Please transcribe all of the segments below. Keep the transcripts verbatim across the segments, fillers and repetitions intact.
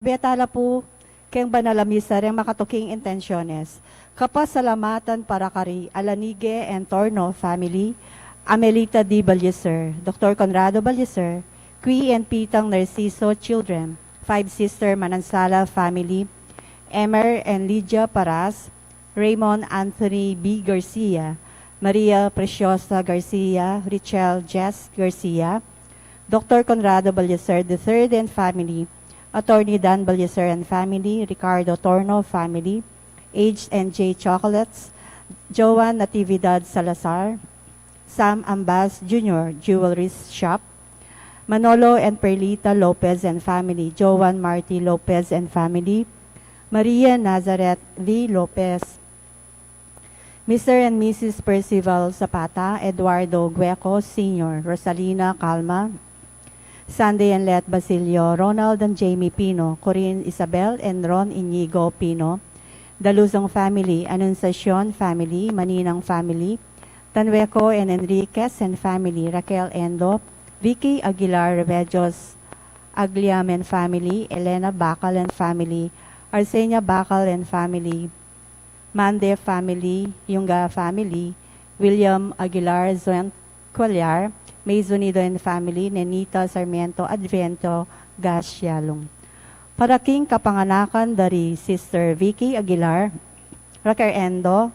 Betala pu keng banal a misa reng makatuking intensyones. Kapasalamatan para kari Alanige and Torno family, Amelita D. Ballester, Doctor Conrado Ballester, Qui and Pitang Narciso children, Five Sister Manansala family, Emer and Lydia Paras, Raymond Anthony B. Garcia, Maria Preciosa Garcia, Richel Jess Garcia, Doctor Conrado Ballester the third and family, Attorney Dan Ballester and family, Ricardo Torno family, H and J Chocolates, Joan Natividad Salazar, Sam Ambas Junior Jewelry Shop, Manolo and Perlita Lopez and family, Joan Marty Lopez and family, Maria Nazareth V. Lopez, Mister and Missus Percival Zapata, Eduardo Gueco Senior, Rosalina Calma, Sandy and Let Basilio, Ronald and Jamie Pino, Corinne Isabel and Ron Inigo Pino, Daluzong family, Anunciacion family, Maninang family, Tanweco and Enriquez and family, Raquel Endo, Vicky Aguilar Rebejos, Agliam and family, Elena Bacal and family, Arsenia Bacal and family, Mande family, Yunga family, William Aguilar, Zuen Cuellar, May Zunido and family, Nenita Sarmiento, Advento Gasialong. Para king kapanganakan dari Sister Vicky Aguilar, Raquel Endo,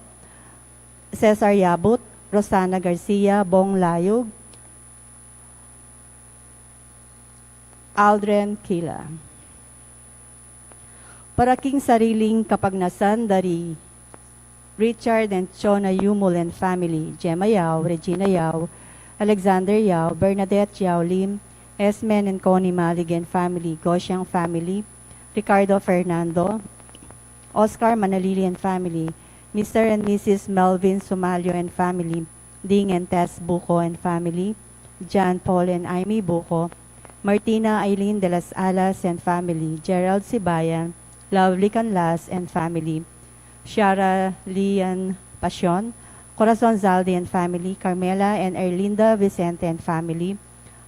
Cesar Yabut, Rosana Garcia, Bong Layug, Aldrin Kila. Para king sariling kapagnasan dari Richard and Chona Yumul and family, Gemma Yao, Regina Yao, Alexander Yao, Bernadette Yao Lim, Esmen and Connie Malig and family, Goshang family, Ricardo Fernando, Oscar Manalili and family, Mister and Missus Melvin Sumalio and family, Ding and Tess Buco and family, John Paul and Amy Buco, Martina Eileen de las Alas and family, Gerald Sibayan, Lovely Canlas and family, Shara Lian Pasion, Corazon Zaldi and family, Carmela and Erlinda Vicente and family,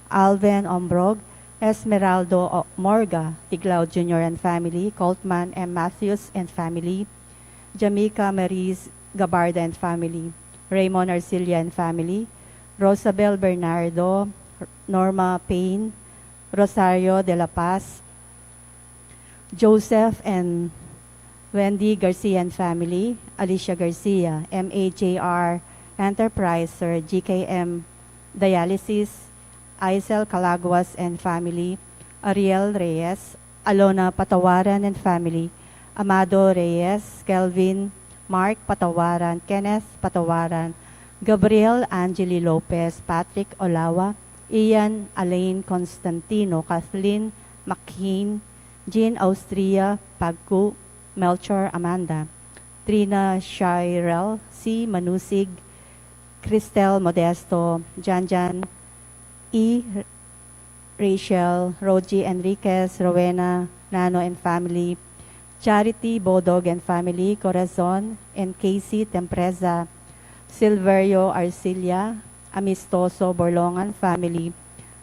Alvin Ombrog, Esmeraldo O- Morga, Tiglao Junior and family, Coltman M. Matthews and family, Jamaica Maris Gabarda and family, Raymond Arcilia and family, Rosabel Bernardo, Norma Payne, Rosario de la Paz, Joseph and Wendy Garcia and family, Alicia Garcia, M A J R Enterpriser, G K M Dialysis, Aisel Calaguas and family, Ariel Reyes, Alona Patawaran and family, Amado Reyes, Kelvin, Mark Patawaran, Kenneth Patawaran, Gabriel Angeli Lopez, Patrick Olawa, Ian Alain Constantino, Kathleen McKean, Jean Austria Pagku, Melchor Amanda, Trina Shirel, C. Manusig, Cristel Modesto, Janjan E. Rachel, Rogie Enriquez, Rowena Nano and family, Charity Bodog and family, Corazon and Casey Tempreza, Silverio Arcilla, Amistoso Borlongan family,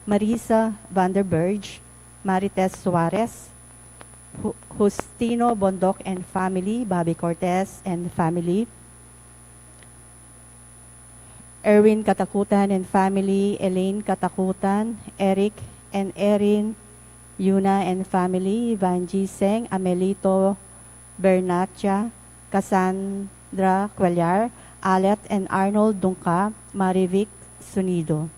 Marisa Vanderberg, Marites Suarez, Hu- Justino Bondoc and family, Bobby Cortez and family, Erwin Katakutan and family, Elaine Katakutan, Eric and Erin, Yuna and family, Vangie Seng, Amelito Bernacha, Cassandra Cuellar, Alet and Arnold Dungca, Marivic Sunido.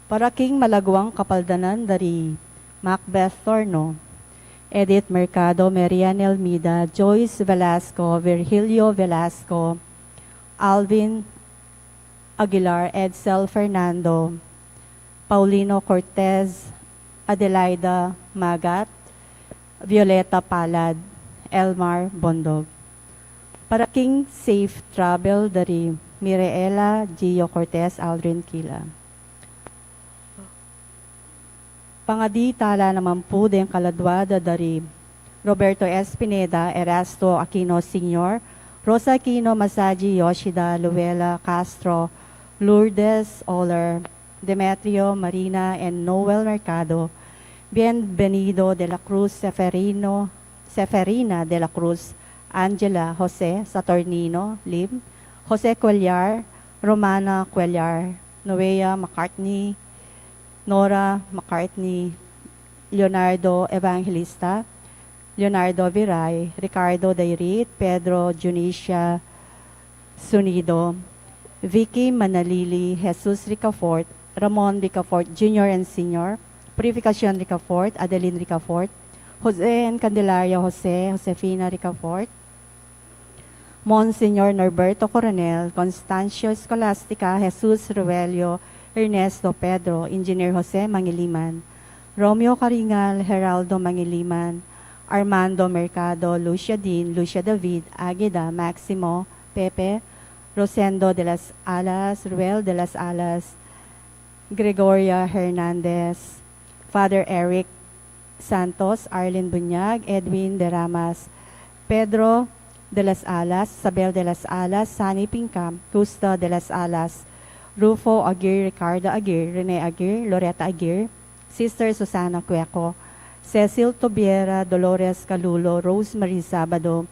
Para king malaguang kapaldanan dari Macbeth Torno, Edith Mercado, Marian Elmida, Joyce Velasco, Virgilio Velasco, Alvin Aguilar, Edsel Fernando, Paulino Cortez, Adelaida Magat, Violeta Palad, Elmar Bondog. Para king safe travel dari Mireela Gio Cortez, Aldrin Kila. Pangadi tala naman pu deng kaladua da dari Roberto S. Pineda, Erasto Aquino Senior, Rosa Aquino, Masaji Yoshida, Luella Castro, Lourdes Oler, Demetrio Marina, and Noel Mercado, Bienvenido de la Cruz, Seferino, Seferina de la Cruz, Angela Jose Saturnino Lim, Jose Cuellar, Romana Cuellar, Noea McCartney, Nora McCartney, Leonardo Evangelista, Leonardo Viray, Ricardo Dairit, Pedro Junicia Sunido, Vicky Manalili, Jesus Ricafort, Ramon Ricafort Junior and Senior, Purificacion Ricafort, Adeline Ricafort, Jose and Candelaria Jose, Josefina Ricafort, Monsignor Norberto Coronel, Constancio Escolastica, Jesus Ruelio, Ernesto Pedro, Engineer Jose Mangiliman, Romeo Caringal, Geraldo Mangiliman, Armando Mercado, Lucia Dean, Lucia David, Agida, Maximo, Pepe, Rosendo de las Alas, Ruel de las Alas, Gregoria Hernandez, Father Eric Santos, Arlene Bunyag, Edwin de Ramas, Pedro de las Alas, Isabel de las Alas, Sunny Pincam, Gusta de las Alas, Rufo Aguirre, Ricardo Aguirre, Rene Aguirre, Loretta Aguirre, Sister Susana Cueco, Cecil Tobiera, Dolores Calulo, Rosemary Sabado,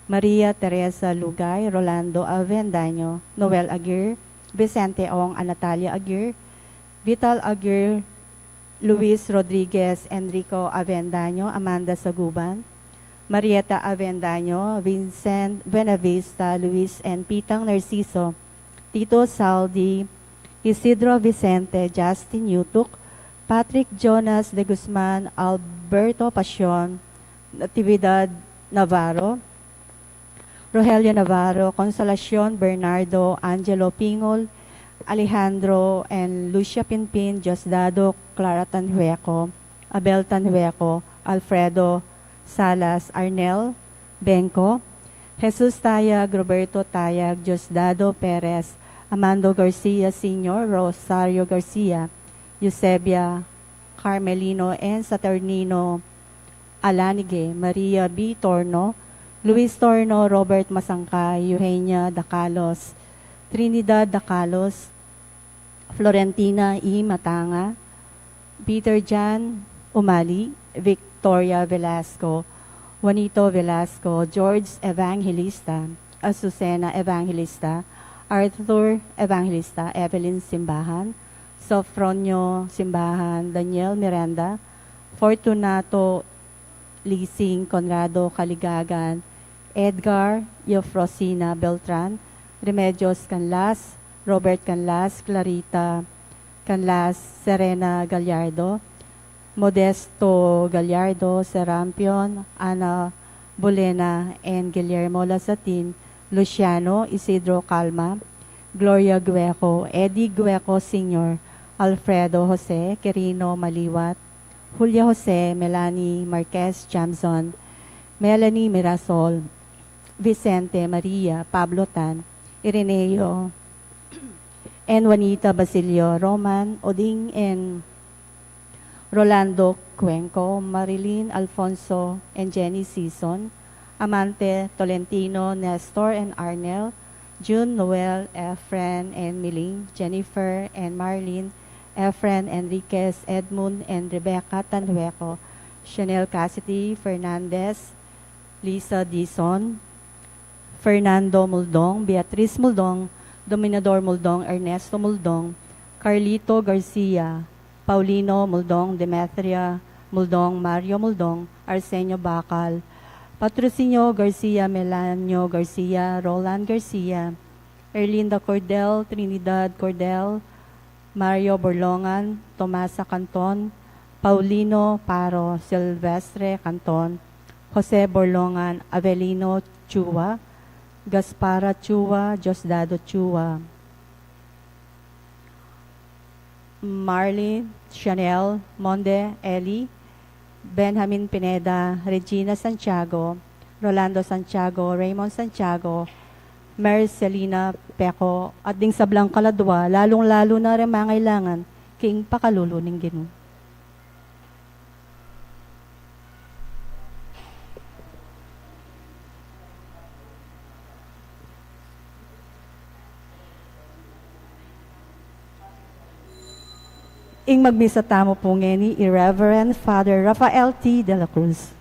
Maria Teresa Lugay, Rolando Avendaño, Noel Aguirre, Vicente Ong, Anatalia Aguirre, Vital Aguirre, Luis Rodriguez, Enrico Avendaño, Amanda Saguban, Marieta Avendaño, Vincent Buenavista, Luis and Pitang Narciso, Tito Saldi, Isidro Vicente, Justin Yutuk, Patrick Jonas de Guzman, Alberto Pasion, Natividad Navarro, Rogelio Navarro, Consolacion Bernardo, Angelo Pingol, Alejandro and Lucia Pinpin, Diosdado, Clara Tanhueco, Abel Tanhueco, Alfredo Salas, Arnel Benco, Jesus Tayag, Roberto Tayag, Diosdado Perez, Amando Garcia Senior, Rosario Garcia, Eusebia Carmelino and Saturnino Alanige, Maria B. Torno, Luis Torno, Robert Masangkay, Eugenia Dacalos, Trinidad Dacalos, Florentina E. Matanga, Peter Jan Umali, Victoria Velasco, Juanito Velasco, George Evangelista, Azucena Evangelista, Arthur Evangelista, Evelyn Simbahan, Sofronio Simbahan, Daniel Miranda, Fortunato Lising, Conrado Caligagan, Edgar Eufrosina Beltran, Remedios Canlas, Robert Canlas, Clarita Canlas, Serena Gallardo, Modesto Gallardo, Serampion, Ana Bolena, and Guillermo Lasatin, Luciano Isidro Calma, Gloria Gueco, Eddie Gueco Senior, Alfredo Jose, Quirino Maliwat, Julia Jose, Melanie Marquez Jamson, Melanie Mirasol, Vicente Maria, Pablo Tan, Ireneo, and Juanita Basilio, Roman Oding, and Rolando Cuenco, Marilyn Alfonso, and Jenny Season, Amante Tolentino, Nestor and Arnel, June, Noel, Efren, and Miling, Jennifer, and Marlene, Efren Enriquez, Edmund, and Rebecca Tanhueco, Chanel Cassidy Fernandez, Lisa Dizon, Fernando Muldong, Beatriz Muldong, Dominador Muldong, Ernesto Muldong, Carlito Garcia, Paulino Muldong, Demetria Muldong, Mario Muldong, Arsenio Bacal, Patrocinio Garcia, Melanio Garcia, Roland Garcia, Erlinda Cordel, Trinidad Cordel, Mario Borlongan, Tomasa Canton, Paulino Paro, Silvestre Canton, Jose Borlongan, Avelino Chua, Gaspara Chua, Diosdado Chua, Marlene, Chanel, Monde, Eli, Benjamin Pineda, Regina Santiago, Rolando Santiago, Raymond Santiago, Marcelina Peco, at ding sablang kaladwa, lalung-lalu na ring mangailangan king pakalulu ning Ginu. Ing magmisa tamu pu ngeni i Reverend Father Rafael T. de la Cruz.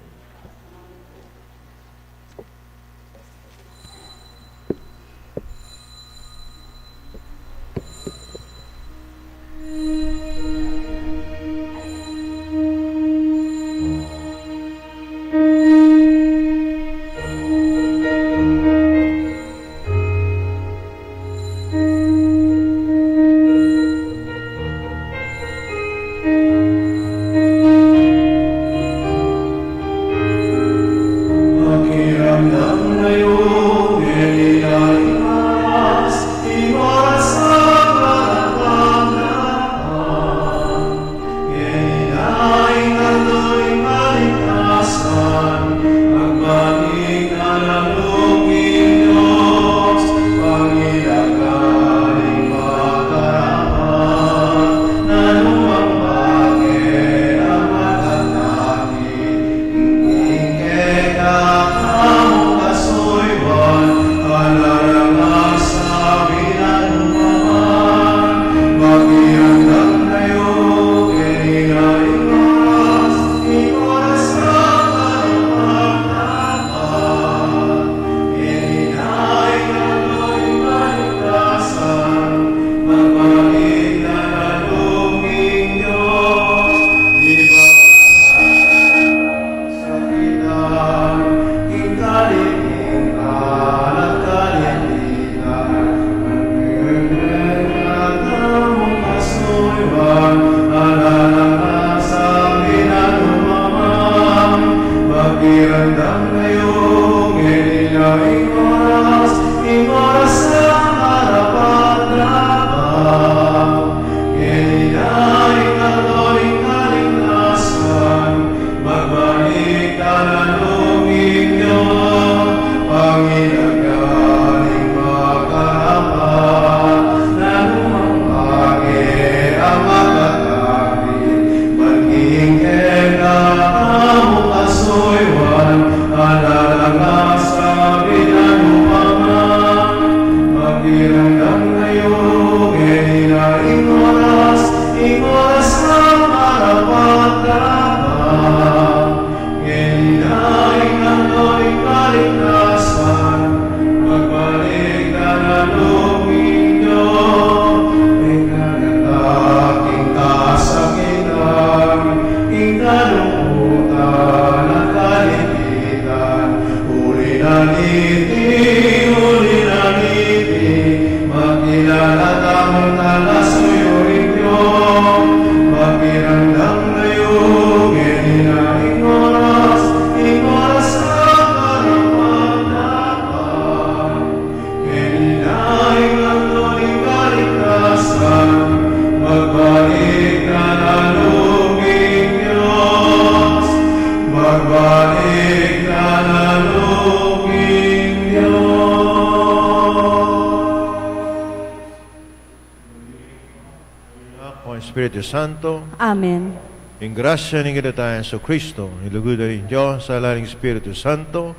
Anak, o Espiritu Santo. Amen. Ing grasya ning Ginu tang Jesucristo, ing lugud ning Dios, sala ning Espiritu Santo,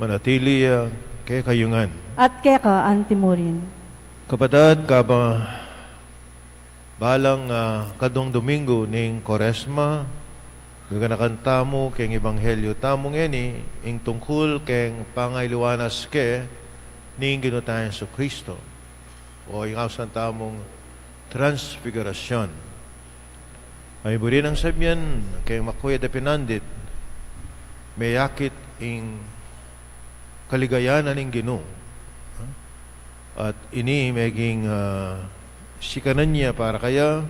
manatili ya kekayu ngan. At keka antimurin. Kapatad, kaba balang, ah, kadwang Domingo ning Kuaresma, gaganakan tamu keng ebanghelyo tamu ngeni, ing tungkul keng pangailuwanas ke ning Ginu tang Jesucristo, o ing ausan tamung Transfiguracion. Ay buri nang sabian keng makuya da pinandit, meyakit ing kaligayan ning Ginu. At ini meging, ah, sikanan ya para kaya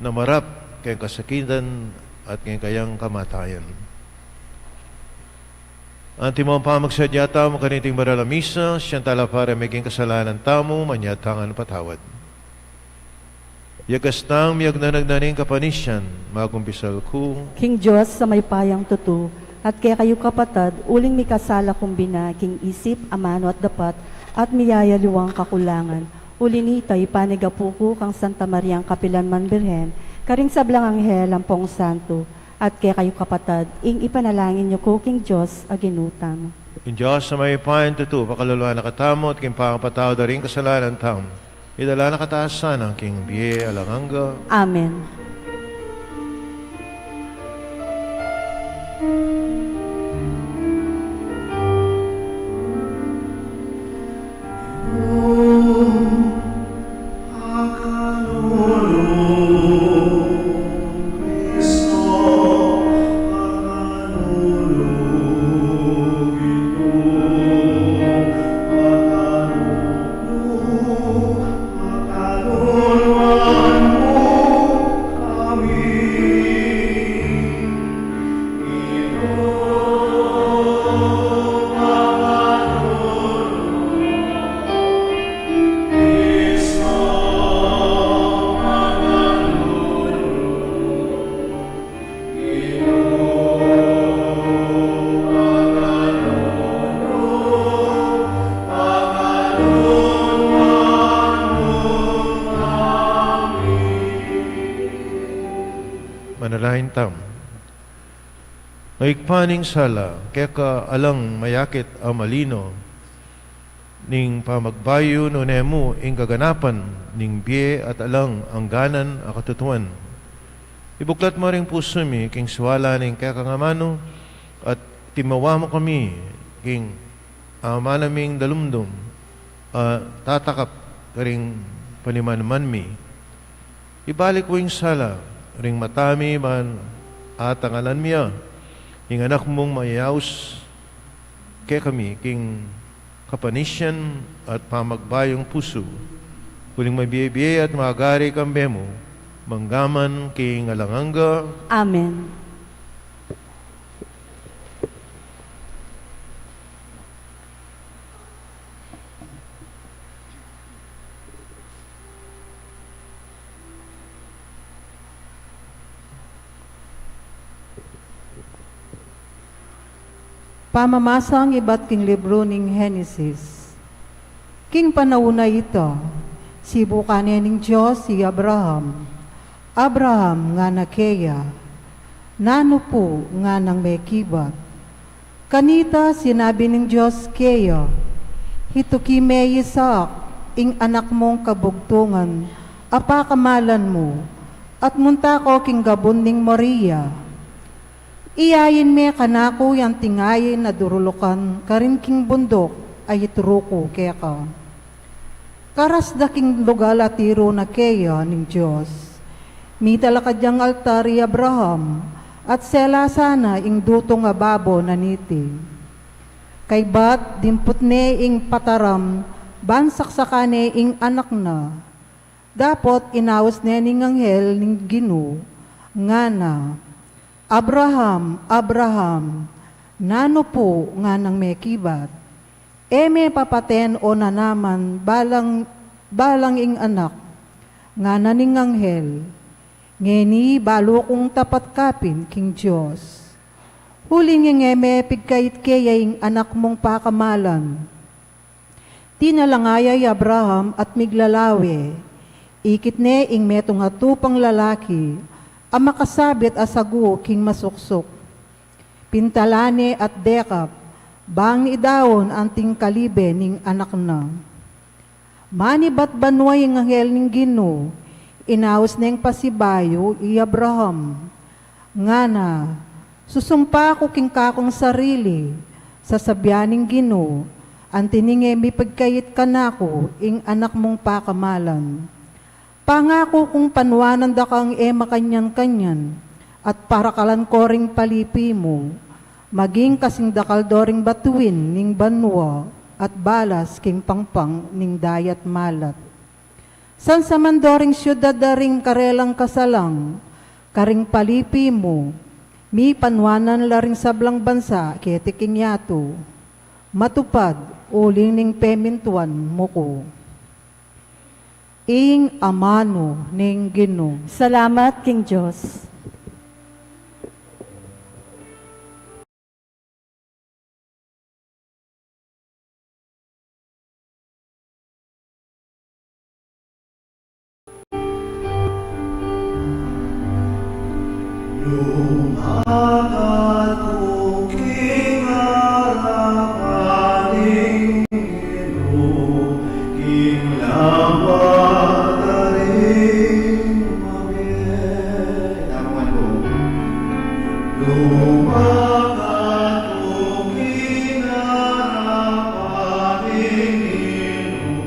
na marap keng kasakitan at keng kayang kamatayan. Antimo pamagsadya tamu kaniting banal a misa, siyang talapari meging kasalanan tamu, manyad tang patawad. Yagas tang miyagnanag na ning kapanisian, magkumpisal ku king Dios a mayupayang tutu, at kekayu kapatad, uling mikasala kung bina king isip, amanu at dapat, at miyayaliwang kakulangan. Uli nita, ipanigapu ku kang Santa Mariang kapilan man Birhen, karing sablang anghel ampong santo, at kekayu kapatad, ing ipanalangin yu ku king Dios a Ginu tamu. Ing Dios a mayupayang tutu, pakaluluan na katamu, at king pangapatawad da ring kasalanan tamu, idala na katamu sana king bie alang angga. Amen. Lain tam. O Ibpa ning sala, keka alang mayakit a malino ning pamagbayu, nune mu ing kaganapan ning bie at alang angganan a katutuan. Ibuklat mu ring pusu mi king siwala ning kekang amanu, at timawa mu kami king amanu ming dalumdum a tatakap karing panimanuman mi. Ibalik mu ing sala ring mata mi ban atanganan mi ya, ing Anak mung mayayaus kekami king kapanisian at pamagbayung pusu, uling mabie-bie at magari kambe mu, mangga man king alang angga. Amen. Pamamasang ibat king libru ning Henesis. King panaun a ita, sibukan ne ning Dios i Abraham. "Abraham," ngana keya. "Nanu pu?" nganang mekibat. Kanita sinabi ning Dios keya, "Hituki me i Isaac, ing anak mung kabugtungan, a pakamalan mu, at munta ko king gabun ning Moria. Iyain me kanaku yang tingayin a durulukan karin king bunduk a ituru ku keka." Karas da king lugal a tiru na keya ning Dios. Mitalakad yang altar i Abraham, at selasan na ing dutung a babo na niti. Kaybat dimput ne ing pataram, ban saksakan ne ing anak na. Dapot inaus ne ning anghel ning Ginu, ngana, "Abraham, Abraham." "Nanu pu?" nganang mekibat. "E me papaten o nanaman balang, balang ing anak," ngana ning anghel. "Ngeni balu kung tapat kapin king Dios. Uling e me pigkait keya ing anak mung pakamalan." Tinalangaya i Abraham at miglalawe. Ikit ne ing metung a tupang lalaki a makasabit a sagu king masuksuk. Pintalan ne at dekap, bang idaun anting kalibe ning anak na. Manibat banua ing anghel ning Ginu, inaus neng pasibayu i Abraham. Ngana, "Susumpa ku king kakung sarili, sasabian ning Ginu, anti ning e mipagkait kanaku ing anak mung pakamalan. Pangaku kung panuanan da kang e makanyan-kanyan, at parakalan ko ring palipi mu, maging kasing dakal do ring batuin ning banua, at balas king pangpang ning dayat malat. Sansaman do ring siudad da ring karelang kasalang, karing palipi mu, mipanuanan la ring sablang bansa keti king yatu. Matupad uling ning pemintuan mu ku." Ing amanu ning Ginu. Salamat king Dios. Lumakat ku king arapan ning Ginu, king lawak da ring mabie. Tamuan ku. Lumakat ku king arapan ning Ginu,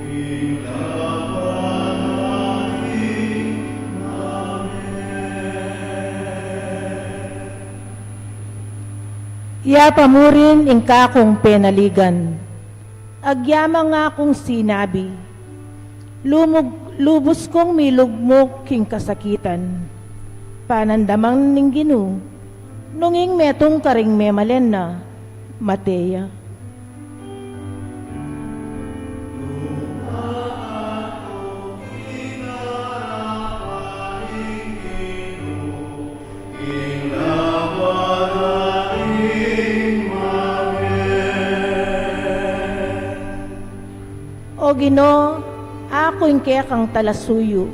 king lawak da ring mabie. Iya pamurin ing kakung penaligan. Agyamang akung sinabi, lumug-, lubus kung milugmuk king kasakitan. Panandaman ning Ginu, nung ing metung karing memalen na, mate ya. O Ginu, aku ing kekang talasuyu,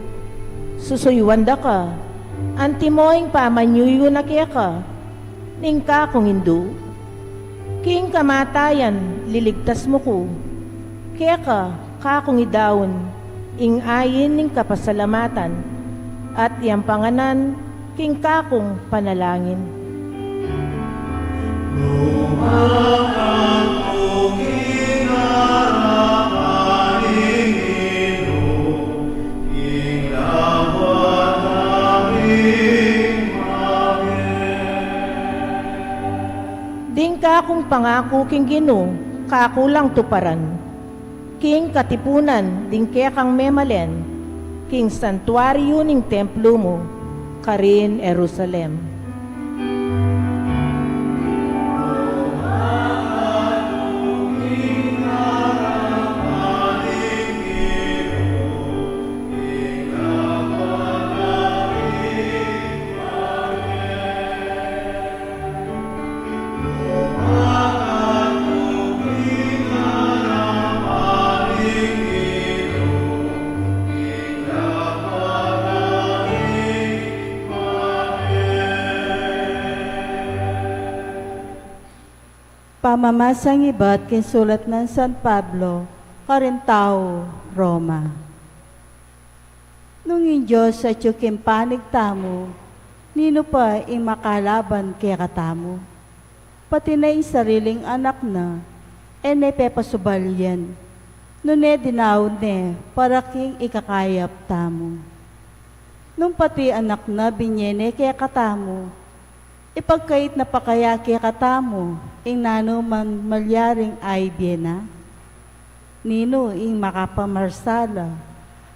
susuyuan da ka, Antimo ing pamanyuyu na keka ning kakung indu, king kamatayan liligtas mu ku. Keka kakung idaun ing ain ning kapasalamatan, at iyampanganan king kakung panalangin. Lumakan ku king arapan ning Ginu, king labuad na ring mabie. Ding kakung pangaku king Ginu, kaku lang tuparan. King katipunan ding kekang memalen, king santuario ning templo mu, karin Jerusalem. Pamamasang ibat king sulat nang San Pablo karing tau Roma. Nung ing Dios atyu king panig tamu, ninu pa ing makalaban kekatamu? Pati na ing sariling Anak na, e ne pepasubal yan, nune dinaun ne para king ikakayap tamu. Nung pati Anak na binye ne kekatamu, ipagkait na pa kaya kekatamu ing nanu man malyaring aibye na? Ninu ing makapamarsala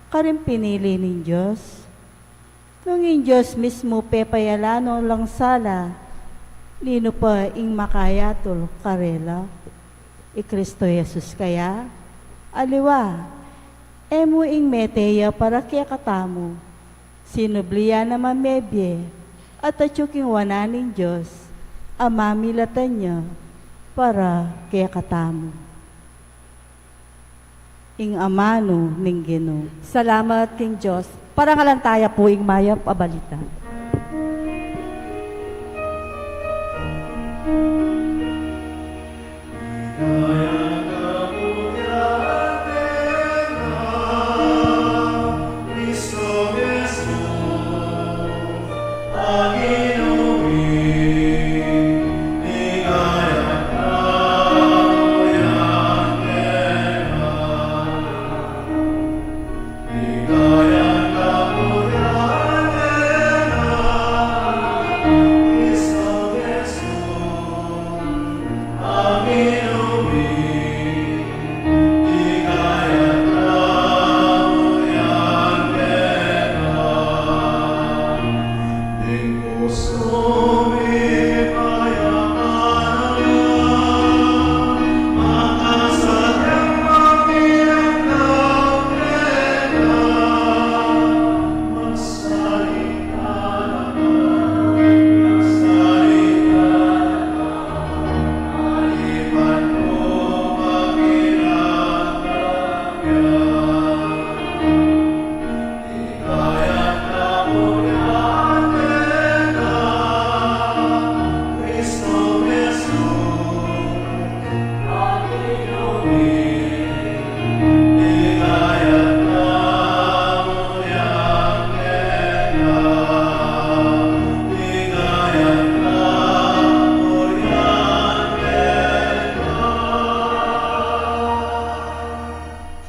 karing pinili ning Dios? Nung ing Dios mismu pepayala no lang sala, ninu pa ing makayatul karela? I Kristo Jesus kaya? Aliwa, e mu ing mete ya para kekatamu. Sinubli ya naman mebie, at atyu king wanan ning Dios a mamilatan ya para kekatamu. Ing amanu ning Ginu. Salamat king Dios. Parangalan taya pu ing mayap a balita.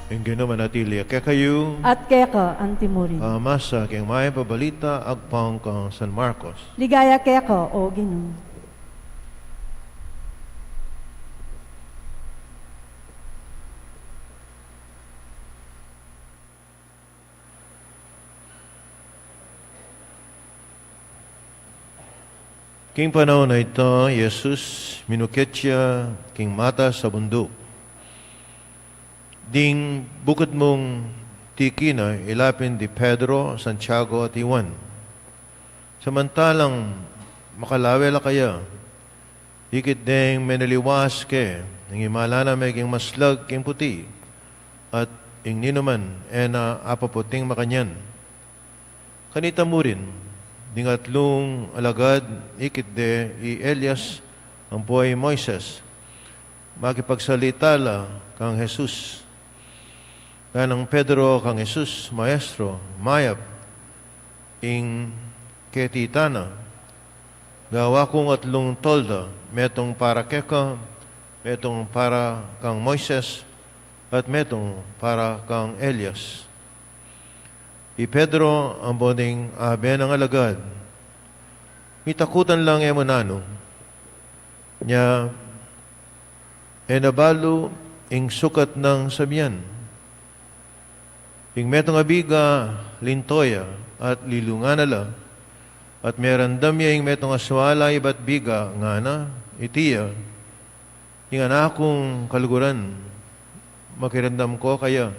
Ing Ginu manatili ya kekayu. At keka antimurin. Pamasa king mayap a balita agpang kang San Marcos. Ligaya keka, O Ginu. King panaun a ita, i Jesus minukit ya king matas a bunduk. Ding bukud mung tiki na, ila pin di Pedro, Santiago at i Juan. Samantalang makalawe la kaya, ikit deng menaliwas ke, ing imala na meging maslag king puti, at ing ninuman e na apaputing makanyan. Kanita murin, Ding atlung alagad ikit de i Elias ampo i Moises. Makipagsalita la kang Jesus. Nganang Pedro kang Jesus, "Maestro, mayap ing keti tana. Gawa kung atlung tolda, metung para keka, metung para kang Moises, at metung para kang Elias." I Pedro ampo ding abe nang alagad, mitakutan lang e mu nanu. Nya, e na balu ing sukat nang sabian. Ing metung a biga, linto ya, at lilungan na la, at merandam ya ing metung a suala ibat biga, ngana, iti ya, ing anak kung kaluguran, makiramdam ko kaya.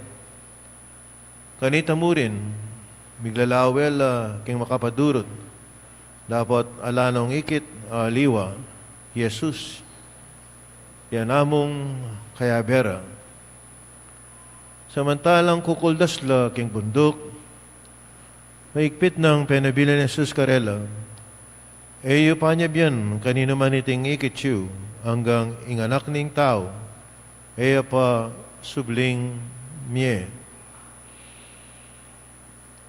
Kanita mu rin, miglalawe la king makapadurut, dapot ala nong ikit a aliwa, Jesus, ya namung kayabe ra. Samantalang kukuldas la king bunduk, maigpit nang penabilin Jesus karela, "E yu panyabian kaninu man iting ikit yu, anggang ing Anak ning Tau, e ya pa subling mie."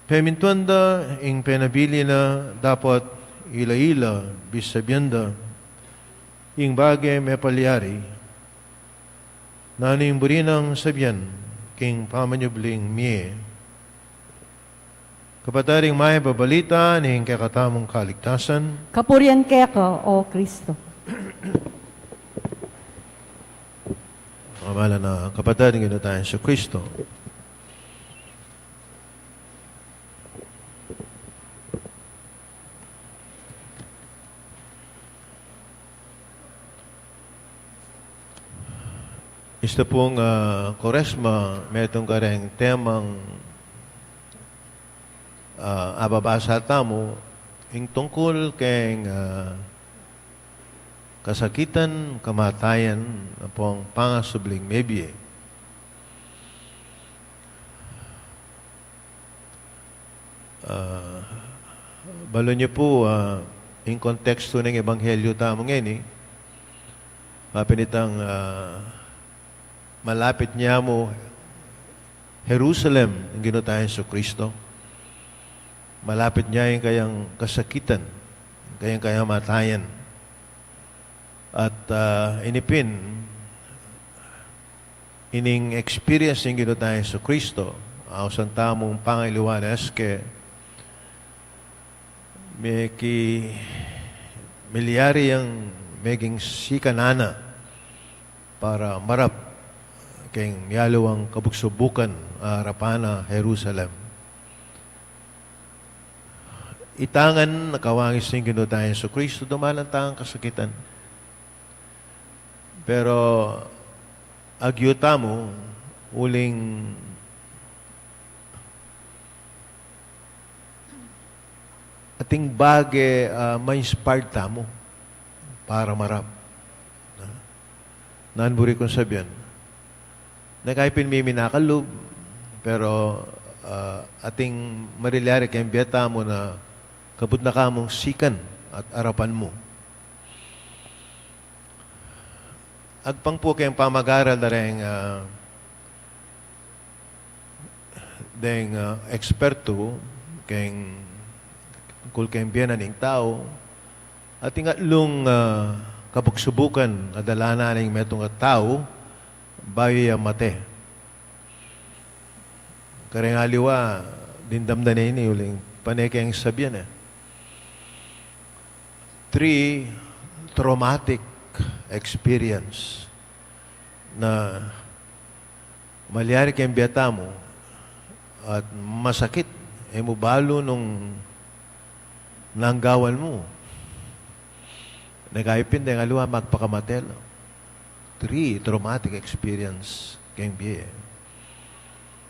Pemintuan da ing penabilin na, dapot ila-ila bisabian da ing bage mepalyari. Nanu ing buri nang sabian king pamanyubling mie? Kapatad, ing mayap a balita ning kekatamung kaligtasan. Kapurian keka, O Kristo. Mamalan a kapatad ning Ginu tang Jesu Kristo. Ista pung, ah, Kuaresma, metung kareng temang, ah, ababasa tamu, ing tungkul keng, ah, kasakitan, kamatayan, ampong pangasubling mebie. Ah, balu yu pu, ah, ing kontekstu ning ebanghelyu tamu ngeni, mapinitang, ah, malapit ne mu Jerusalem ing Ginu tang Jesu Kristo. Malapit ne ing kayang kasakitan, ing kayang kamatayan. At, ah, ini pin, ining experience ning Ginu tang Jesu Kristo, ausan tamung pangaliwa na eske meki milyari yang meging sikan na para marap keng mialiwang kabugsubukan a arapan na Jerusalem. Ita ngan, nakawangis ning Ginu tang Jesu Kristo, dumalan tang kasakitan. Pero agyu tamu, uling ating bage, ah, ma-inspire tamu para marap. Nanu buri kung sabian? Nanu kaya pin miminakal lub, pero, ah, ating marilyari keng bie tamu na kabud na kamung sikan at arapan mu. Agpang pu keng pamag-aral da reng, ah, deng, ah, ekspertu keng tungkul keng bie na ning tau, ating atlung, ah, kabugsubukan a dala na ning metung a tau bayu ya mate. Kareng aliwa, dimdam da ne ini uling pane keng sabian, e. Three traumatic experience na malyari keng bie tamu at masakit, e mu balu nung nanggawan mu. Nanu kaya pin deng aliwa, magpakamate la. Three traumatic experience keng bie.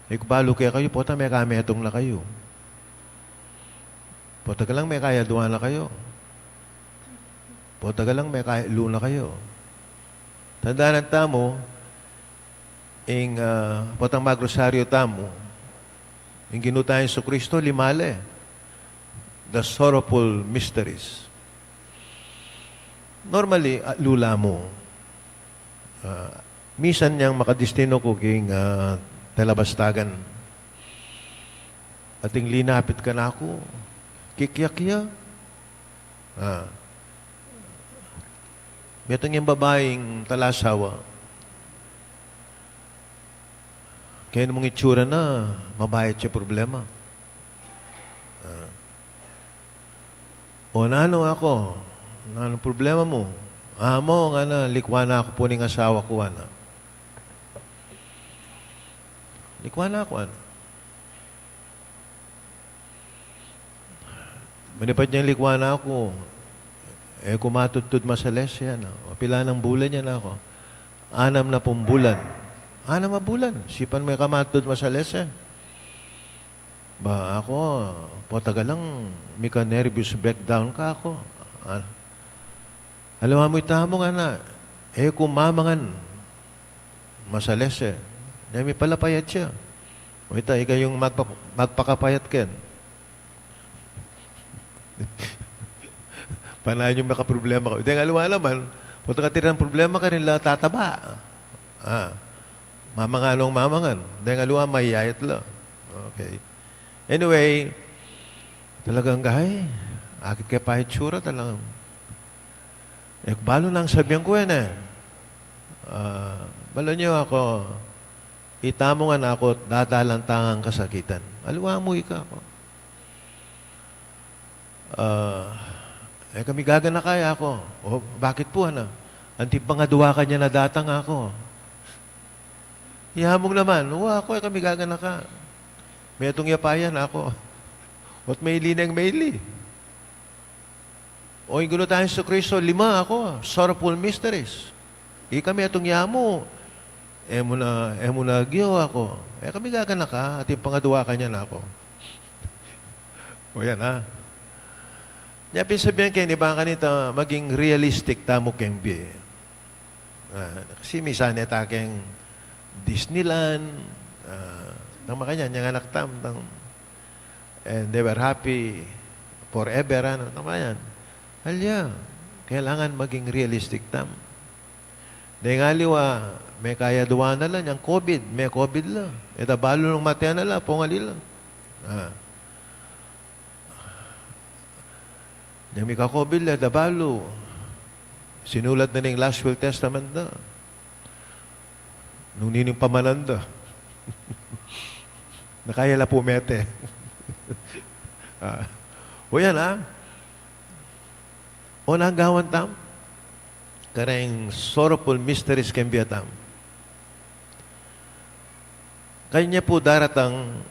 E ku balu kekayu, potang mekametung na kayu. Potang galang mekayadua na kayu. Potang galang mekayatlu na kayu. Tandanan tamu, ing, ah, potang magrosaryu tamu, ing Ginu tang Jesu Kristo, lima la, e. The Sorrowful Mysteries. Normally, ah, lula mu. Ah, misan yang makadistinu ku king, ah, talabastagan. Ating linapit kanaku, kikyak ya. Ah. Metung yang babaing talasawa. Kaya mung itsura na, mabayat ya problema. Ah. O nanu, aku, nanu problema mu? Amu, ngana, likwan na ku pu ning asawa ku, ngana. Likwan na ku, ngana. Manipat yang likwan na ku, e ku matudtud masalese, ngana. O pila nang bulan yan, aku? Anam na pung bulan. Anam a bulan, sipan me ka matudtud masalese. Ba, aku, potang galang, mika nervous breakdown ka, aku. Ah, aliwa mu itamu, ngana, e ku mamangan masalese. Nya mipalapayat ya. O ita, ika yung magpa-, magpakapayat ken. Panayan yung makaproblema ka. Deng aliwa naman, potang katiran problema ka rin la tataba. Ah, mamangan nung mamangan. Deng aliwa, mayayat la. Okay. Anyway, talagang gay. Akit ke pa itsura, talagang. E ku balu nang sabian ku, e ne. Ah, balu yu, aku, itamu ngan aku, dadalan tang kasakitan. Aliwa mu ika, aku. Ah, e kami gaganaka, aku. O, bakit pu, ngana? Anti pang adua ka nya na datang, aku. Yamu naman, wa, aku, e kami gaganaka. Metung ya pa yan, aku. Ot maili neng maili. O, ing Ginu tang Jesucristo, lima, aku, sorrowful mysteries. Ika metung yamu, e mu na, e mu na agyu, aku. E kami gaganaka, atin pang adua ka nya na, aku. O yan, ha? Nya pin sabian ke ini, bang kanita maging realistic tamu keng bie. Ah, kasi misan e ta keng Disneyland, ah, nang makanyan, yang anak tam, nang, and they were happy forever, ngana, nang makanyan. Alya, kailangan maging realistic tam. Deng aliwa, mekayadua na la, yang COVID, me-COVID la. E da balu nung mate na la, pongali la. Ah. Yang mika-COVID la, e da balu. Sinulat na ning last will testament da. Nung nining pamanan da. Na kaya la pu mete. Ah. O yan, ha? O nang gawan tam? Kareng sorrowful mysteries keng bie tam. Kanya pu daratang,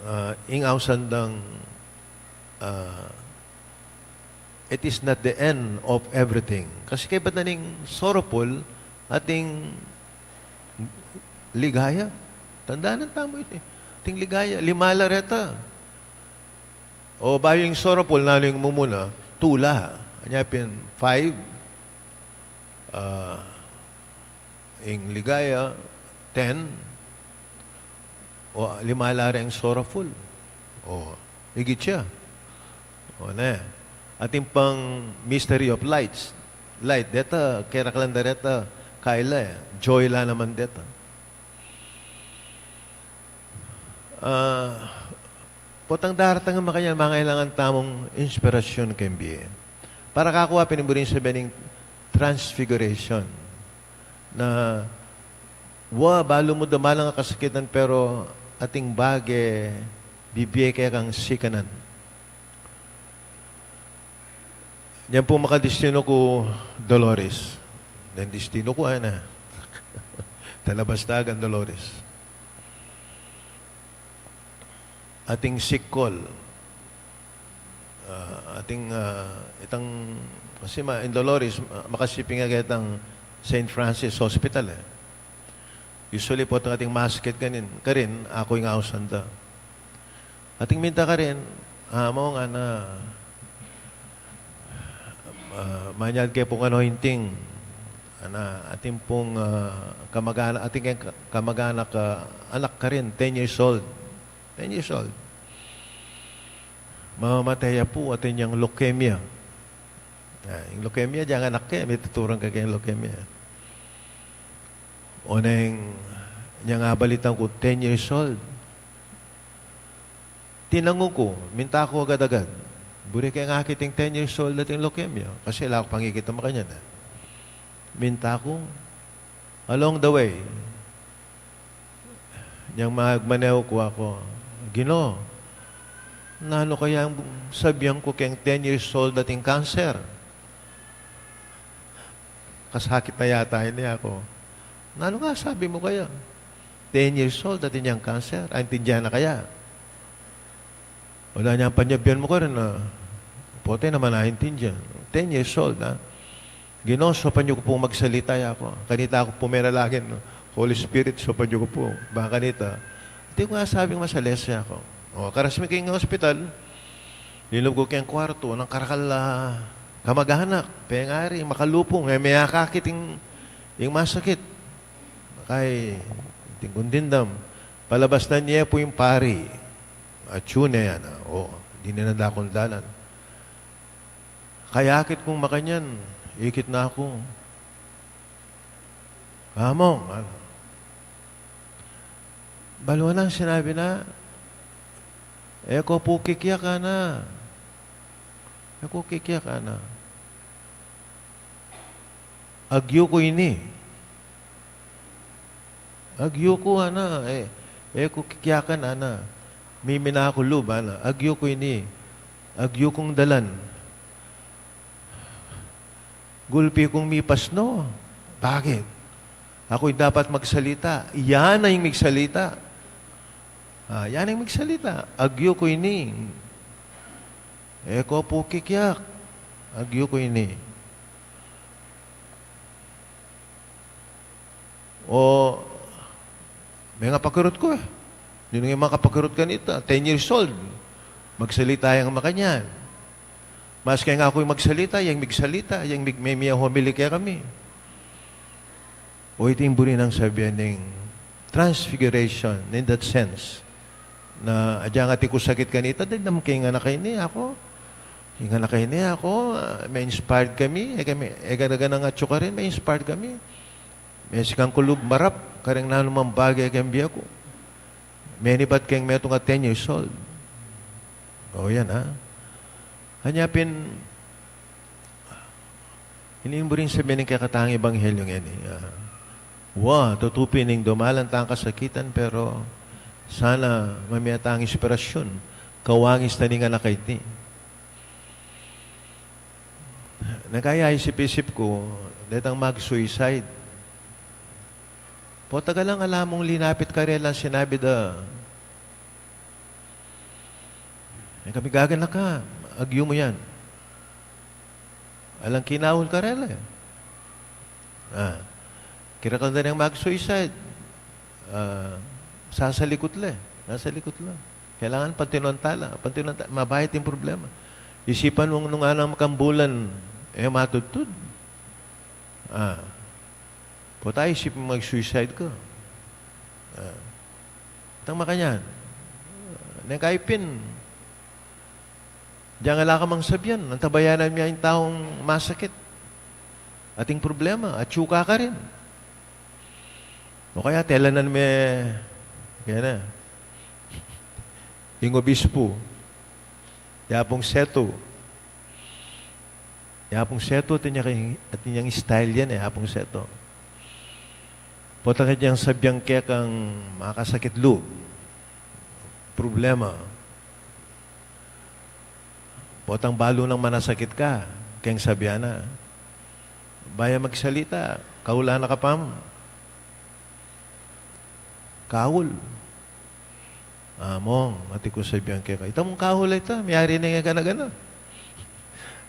ah, ing ausan dang, ah, it is not the end of everything. Kasi kaybat na ning sorrowful, ating ligaya. Tandanan tamu ini. Ating ligaya, lima la reta. O bayu ing sorrowful, nanu ing mumuna? Two la. Anya pin five, ah, ing ligaya, ten, o lima la reng sorrowful. O, igit ya. O ne. Atin pang mystery of lights. Light, deta, keraklan da reta, kaila, e. Joy la naman deta. Ah, potang daratang makanyan, mangailangan tamung inspirasyon keng bie. Para kaku, pin, buring sabian ing transfiguration. Na, wa, balu mu dumalan a kasakitan, pero ating bage, bibie keka kang sikanan. Yan pu makadistinu ku Dolores. Yan distinu ku, ana. Talabastagan Dolores. Ating sick call. Ah, ating, ah, itang, kasi ma-, in Dolores, ma-, makasiping ya ketang Saint Francis Hospital, e. Usually pu, ating masakit karin, karin, aku ing ausan da. Ating minta karin, amo, ngana, ah, manyad ke pung anointing. Ana, atin pung, ah, kamag-anak, atin keng ka-, kamag-anak, ah, anak karin, ten years old. Ten years old. Mamamatay ya pu, atin yang leukemia. Ah, ing leukemia, deng anak ke, mituturan ke keng leukemia. O neng, nyang abalitan ku, ten years old. Tinangu ku, minta ku agad-agad. Buri keng akit ing ten years old atin leukemia. Kasi ala ku pang ikit a makanyan, eh. Minta ku, along the way, nyang magmaneho ku, aku, "Ginu, nanu kaya ing sabian ku keng ten years old atin cancer?" Kasakit na yata ini, aku. "Nanu nga sabi mu kaya? Ten years old atin yang cancer, aintindihan na kaya?" Ala, nyang panyabian mu karin, a, pota e na maintindihan. Ten years old, a. "Ginu, saupan yu ku pung magsalita," aku. "Kanita ku pu menalangin, Holy Spirit, saupan yu ku pu." Bang kanita. Atin kung asabing masalese, aku. O, karas mi keng ospital, linub ku keng kwartu, nang karakal a kamag-anak, pengari, makalupung, e me akakit ing, ing masakit. Kay, atin kung dimdam, palabas na ne pu ing pari. Atyu ne, ana, o, dinan na dakung dalan. Kayakit kung makanyan, ikit na ku. "Among," ana. Balu na nang sinabi na, "E ko pu kikyak," ana. "E ko kikyak," ana. "Agyu ku ini. Agyu ku," ana, "e, e ku kikyakan," ana. "Mimina ku lub," ana. "Agyu ku ini. Agyu kung dalan. Gulpi kung mipasno. Bakit? Aku ing dapat magsalita. Iya na ing migsalita. A, iya na ing migsalita. Agyu ku ini. E ko pu kikyak. Agyu ku ini." O, mengapakirut ku, e. Ninu ing makapakirut kanita, ten years old. Magsalita yang makanyan. Maski aku ing magsalita, yang migsalita, yang mig-, me-, mia-homily kekami. O, iti ing buri nang sabian ning transfiguration, in that sense. Na agyang atin kung sakit kanita, dagdam ke ing anak a ini, aku. Ing anak a ini, aku, a, me-inspired kami, e kami, e gana-gana ngan atyu karin, me-inspired kami. Mesikan ku lub marap kareng nanu mang bage keng bie ku. Menibat keng metung a ten years old. O, yan, a. Anya pin, ini ing buring sabian ning kekatang ebanghelyo ngeni, a. Wa, tutu pin ing dumalan tang kasakitan, pero sana mamie tang inspirasyun. Kawangis ta ning anak a iti. Nagkaya isip-isip ku, detang mag-suicide. Pota galang ala mung linapit karela, sinabi da, "E kami gaganaka, agyu mu yan." Alang kinaul karela, e. A, kirakal da neng mag-suicide. A, sasalikut la, e. Sasalikut la. Kailangan pantinuan tala, pantinuan ta-, mabayat ing problema. Isipan mu nung anam kang bulan, e matudtud. A, pota isip mu mag-suicide ka. A, tang makanyan. Neng kaipin, Deng ala ka mang sabian, antabayanan mi ing taung masakit. Ating problema, atyu ka karin. O kaya, telanan me, kaya na. Ing obispo, i Apung Seto. I Apung Seto, atin yang, atin yang style yan e, Apung Seto. Pota kang sabian keka makasakit lub, problema. Potang balu nang manasakit ka, keng sabian na, "Baya magsalita, kaulan na ka pa." Kaul. "Among," atin kung sabian keka, "ita mung kaul a ita, miyari na ing gana-gana."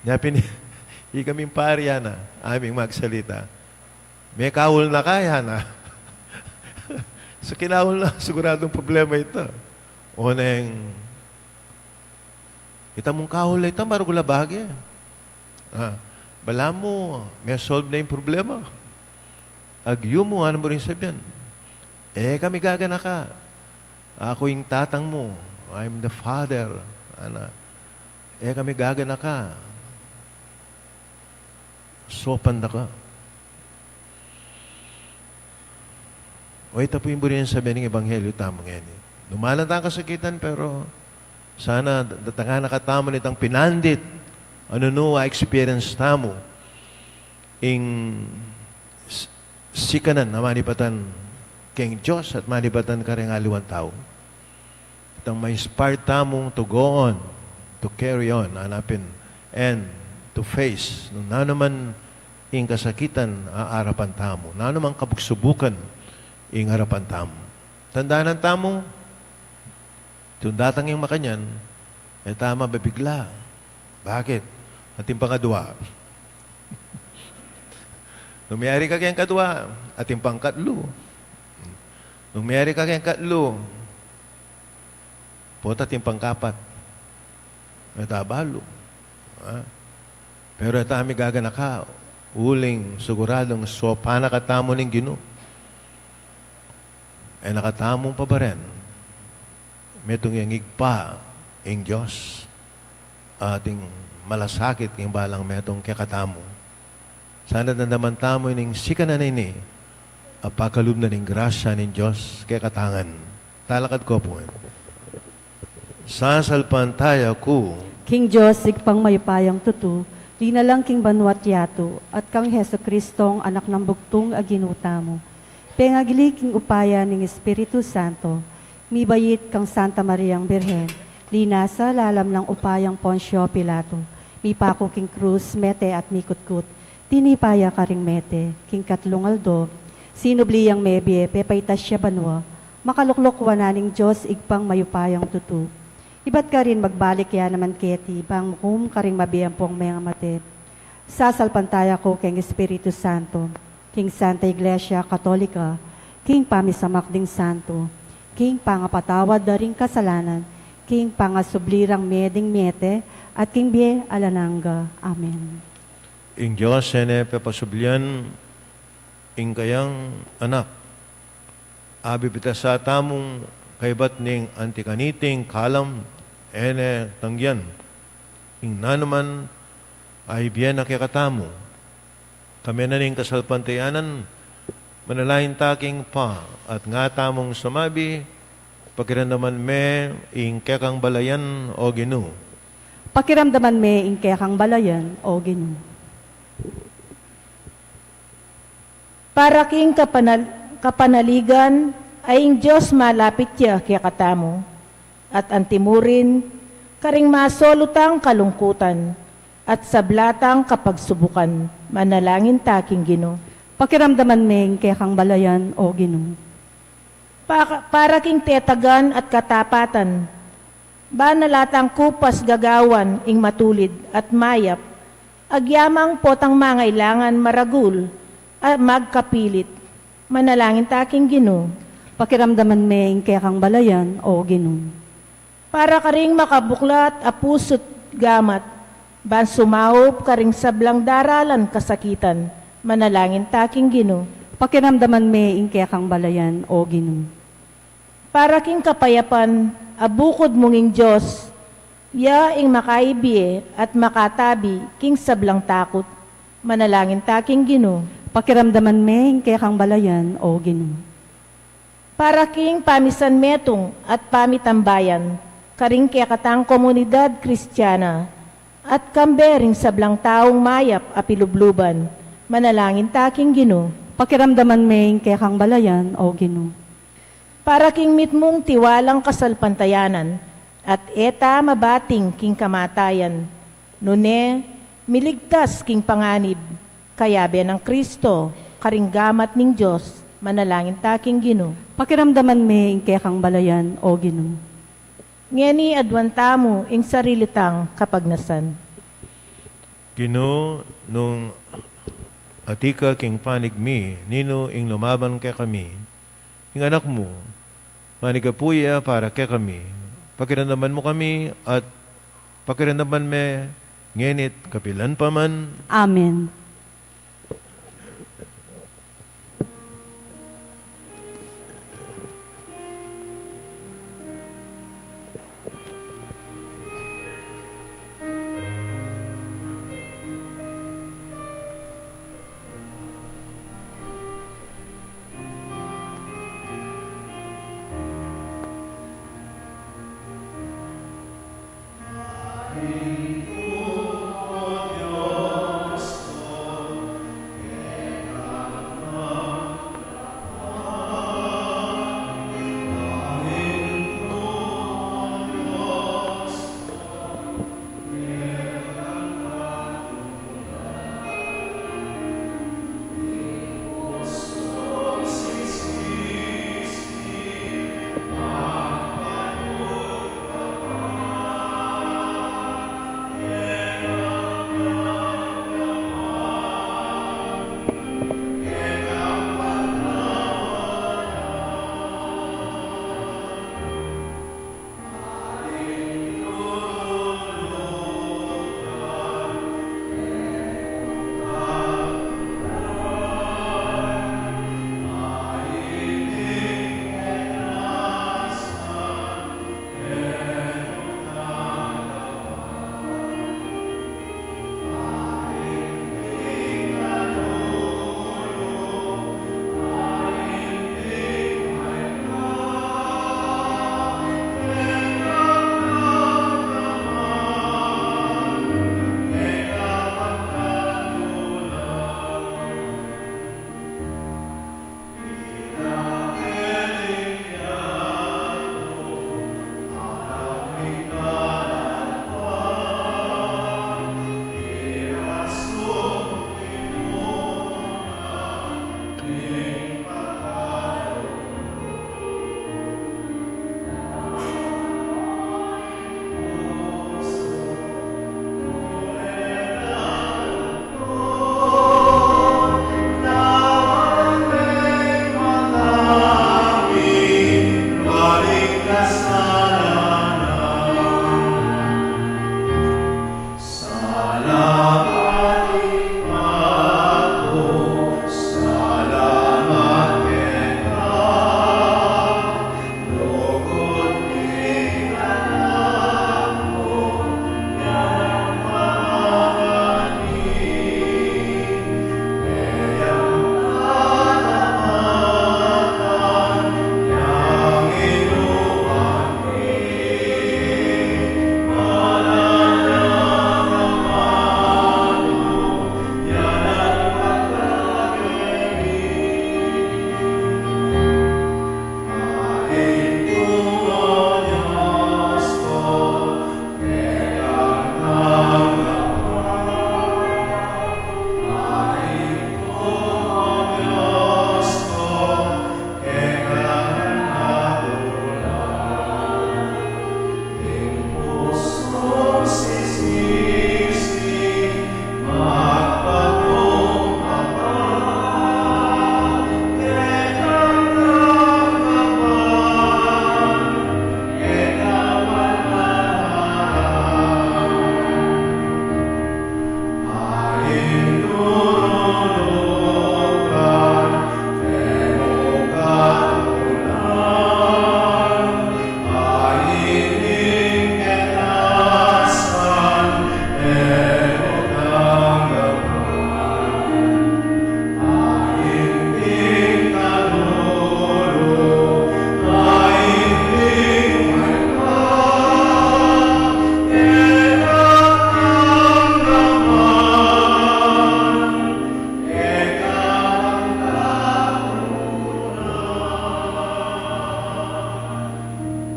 Nya pin, ikaming pari, ana, aming magsalita, "Mekaul na ka, ana." So, kinaul na, siguradung problema ita. O neng, "Ita mung kaul a ita, maragul a bage. A, balamu, me-solve na ing problema. Agyu mu, anu mu ring sabian? E kami gaganaka. Aku ing tatang mu. I'm the father." Ana, E kami gaganaka. Saupan da ka. O, ita pu ing buri nang sabian ning ebanghelyo tamu ngeni. Dumalan tang kasakitan, pero sana d-, datangan na katamu nitang pinandit. Nung nu a-experience tamu ing s-, sikanan a manibatan keng Dios at manibatan kareng aliwang tau. Itang ma-inspire tamu to go on, to carry on, hanapin, and to face nung nanu man ing kasakitan a arapan tamu, nanu mang kabugsubukan ing arapan tamu. Tandanan tamu, nung datang ing makanyan, e ta mabibigla. Bakit? Atin pang kadua. Nung miyari ka keng kadua, atin pang katlu. Nung miyari ka keng katlu, pota atin pang kapat. E ta balu. Ha? Pero e ta mi gaganaka, uling siguradung saupan na katamu ning Ginu. E na katamu pabaren. Metung yang Ibpa ing Dios, atin malasakit king balang metung kekatamu. Sana damdaman tamu ining sikanan a ini, a pakalub na ning grasya ning Dios kekatang ngan. Talakad ko pu. Sasalpantaya ku king Dios Ibpang mayupayang tutu, linalang king banua't yatu, at kang Jesucristong Anak nang bugtung a Ginu tamu, pengagli king upaya ning Espiritu Santo, mibait kang Santa Mariang Birhen, linasa lalam nang upayang Poncio Pilato, mipaku king krus, mete at mikutkut, tinipa ya karing mete, king katlung aldo sinubli yang mebie, pepaitas ya banua, makalukluk wanan ning Dios Ibpang mayupayang tutu. Ibat karin magbalik ya naman keti, bang mukum karing mabie ampong mengamate. Sasalpantaya ku keng Espiritu Santo, king Santa Iglesia Katolika, king pamisamak ding santo, king pangapatawad da ring kasalanan, king pangasubli rang mie ding miete, at king bie alang angga. Amen. Ing Dios e ne pepasublian ing kayang Anak. Abibitasa tamung kaybat ning anti kaniting kalam, e ne tanggian ing nanuman a ibie na kekatamu. Kambe na ning kasalpantayanan, manalangin ta king Ibpa, at nga tamung sumabi, pakiramdaman me ing kekang balayan, O Ginu. Pakiramdaman me ing kekang balayan, O Ginu. Para king kapanal-, kapanaligan, a ing Dios malapit ya kekatamu, at antimurin karing masolutang kalungkutan, at sablatang kapagsubukan, manalangin ta king Ginu. Pakiramdaman me ing kekang balayan, O Ginu. Pa-, para king tetagan at katapatan, ba na la tang kupas gagawan ing matulid at mayap, agyamang potang mangailangan maragul a magkapilit, manalangin ta king Ginu. Pakiramdaman me ing kekang balayan, O Ginu. Para karing makabuklat a pusu't gamat, ban sumaup karing sablang daralan kasakitan, manalangin ta king Ginu. Pakiramdaman me ing kekang balayan, O Ginu. Para king kapayapan a bukud mung ing Dios, ya ing makaibie at makatabi king sablang takut, manalangin ta king Ginu. Pakiramdaman me ing kekang balayan, O Ginu. Para king pamisanmetung at pamitambayan karing kekatang komunidad Kristiana, at kambe ring sablang taung mayap a pilubluban, manalangin ta king Ginu. Pakiramdaman me ing kekang balayan, O Ginu. Para king mitmung tiwalang kasalpantayanan, at e ta mabating king kamatayan, nune miligtas king panganib, kayabe nang Kristo, karing gamat ning Dios, manalangin ta king Ginu. Pakiramdaman me ing kekang balayan, O Ginu. Ngeni aduan tamu ing sarili tang kapagnasan. Ginu, nung atiu ka king panig mi, ninu ing lumaban kekami? Ing Anak mu, manigapu ya para kekami. Pakiramdaman mu kami at pakiramdaman me ngeni't kapilan pa man. Amen.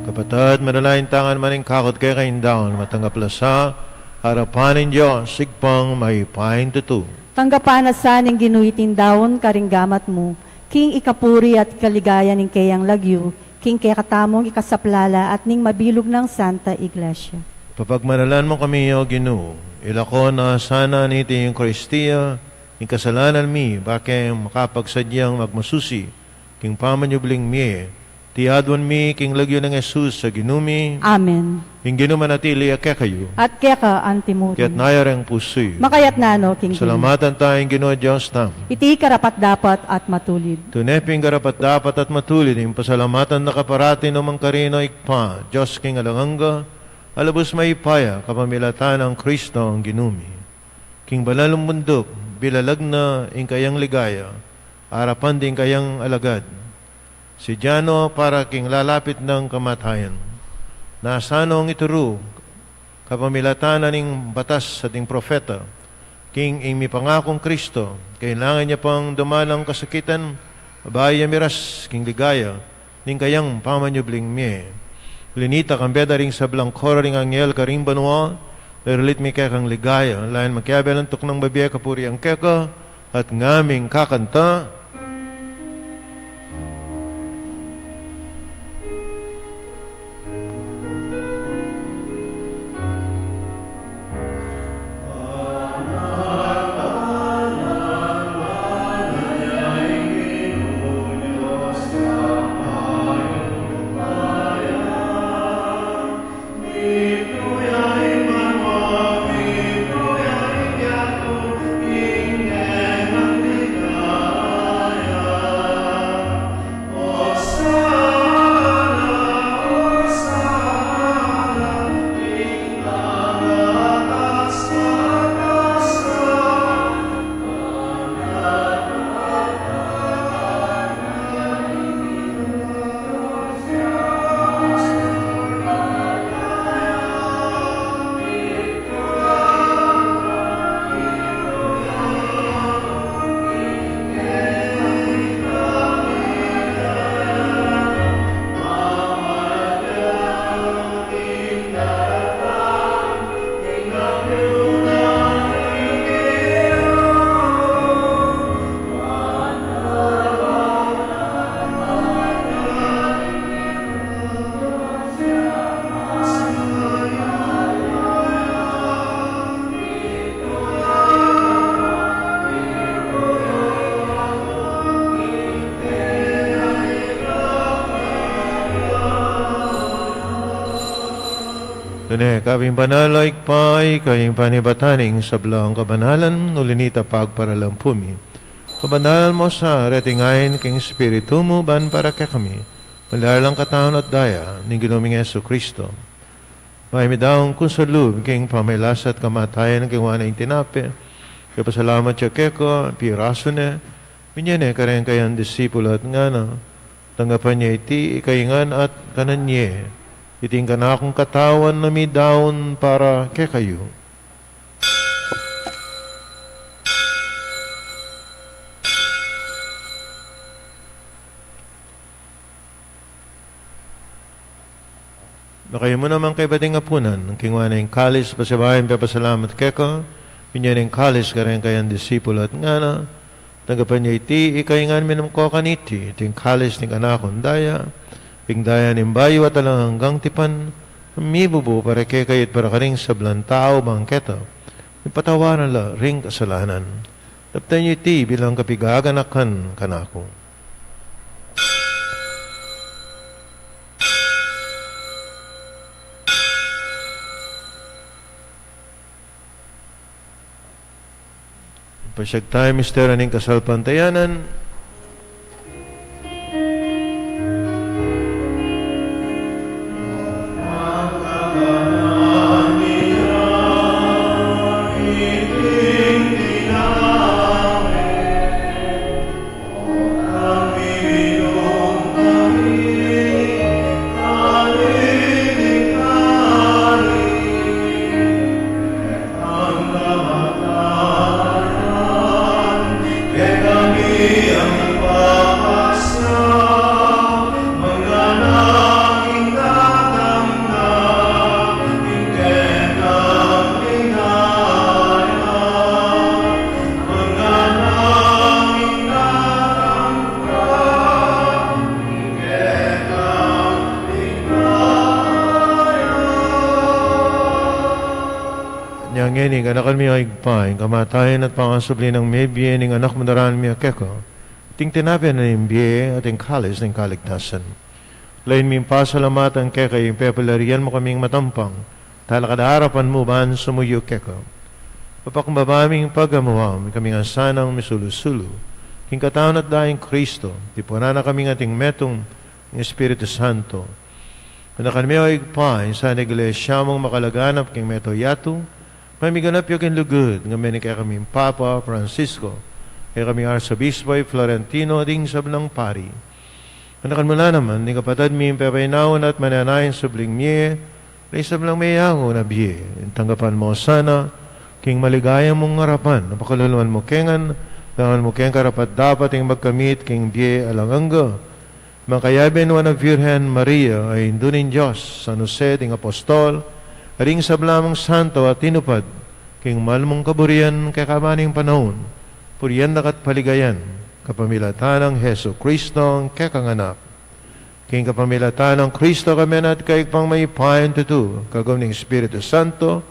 Kapatad, manalangin tamu ngan, ing kakut kekayung daun, matanggap la sa arapan ning Dios, Ibpang mayupayang tutu. Tanggapan na sa ning Ginu iting daun karing gamat mu, king ikapuri at ikaligaya ning keyang lagyu, king kekatamung ikasaplala at ning mabilug nang Santa Iglesia. Papagmaralan mu kami, O Ginu, ilako na sana niting Eukaristia ing kasalanan mi, ba keng makapagsadyang magmasusi king pamanyubling mie, iti aduan mi king lagyu nang Jesus a Ginu mi. Amen. Ing Ginu manatili ya kekayu. At keka antimurin. Iyatas yu reng pusu yu. Makayatas no king Ginu. Pasalamatan taya ing Ginu a Dios tamu. Iti karapat-dapat at matulid. Tune pin karapat-dapat at matulid ing pasalamatan da ka parati nung mangkarin, O Ibpa, Dios king alang angga, a lubus mayupaya, kapamilatan nang Kristong Ginu mi. King banal a bunduk, bilalag na ing kayang ligaya, arapan ding kayang alagad. Sadya no para king lalapit nang kamatayan, nasa nong ituru kapamilatan na ning batas at ning propeta, king ing mipangakung Kristo, kailangan ya pang dumalang kasakitan, bayu ya miras king ligaya ning kayang pamanyubling mie. Uli na nita, kambe da ring sablang koro ring anghel karing banua, merulit mi kekang ligaya, layan makiabe lang tuknang bibie kapurian keka, at ngaming kakanta. Tune ka pin banal, o Ibpa, ika ing panibatan ning sablang kabanalan, uli na nita pagparalan pu mi. Kabanal mo sa reting ain king Espiritu mu, ban para kekami maging lang katawan at daya ning Ginu ming Jesucristo. Bayu mi daun kung salub king pamagkasakit at kamatayan, kinuan ne ing tinape, pepasalamat ya keka, pirasu ne, binye ne kareng kayang disipulo at ngana: Tanggapan ye iti ikayu ngan at kanan ye, iti ing kanakung katawan a midaun para kekayu. Dakayu mu naman kaybat ing apunan, kinuan ne ing kalis, pasibayu ya pepasalamat keka, binye ne ing kalis kareng kayang disipulo at ngana: Tanggapan ye iti ikayu ngan, minum kayu kaniti, iti ing kalis ning kanakung daya, ing daya ning bayu at alang anggang tipan, mibubu para kekayu at para karing sablang tau, bang keta mipatawaran la ring kasalanan. Daptan ye iti bilang kapaganakan kanaku. Pasiag tamu ing misteryu ning kasalpantayanan. Nya ngeni, ganakan mi, o Ibpa, ing kamatayan at pangasubli nang mebie ning Anak mu, daralman mi keka iting tinape ning bie at ing kalis ning kaligtasan. Lalu ming pasalamatan keka ing pepalarian mu kaming matampang talakad arapan mu ban sumuyu keka. Papakumbaba ming pagamuan, ikami ngan sanang misulu-sulu king katawan at daya nang Kristo, tipunan na kaming ating metung ning Espiritu Santo. Ganakan me, o Ibpa, ing sana iglesia mung makalaganap king mabilug a yatu, pamiganap ya king lugud, ngan metung kekami king Papa Francisco, kekaming Arsobispo Florentino, ding sablang pari. Ganakan mu la naman ding kapatad ming pepainawa na at manenaya ing subling mie, Ring sablang meyangu na bie, tanggapan mu sana king maligaya mung arapan, pakaluluan mu kami ngan, gawan mu kaming karapat-dapat ing magkamit king bie alang angga. Makayabe nuan a Virgen Maria, a Indu ning Dios, San Jose ding Apostol, ring sablang santo a tinupad king mal mung kaburian kekami ning panaun, purian da ka at paligayan, kapamilatan nang Jesucristo, a kekang Anak. King kapamilatan nang Kristo kami na at kayabe mayupayang tutu, kagum ning Espiritu Santo,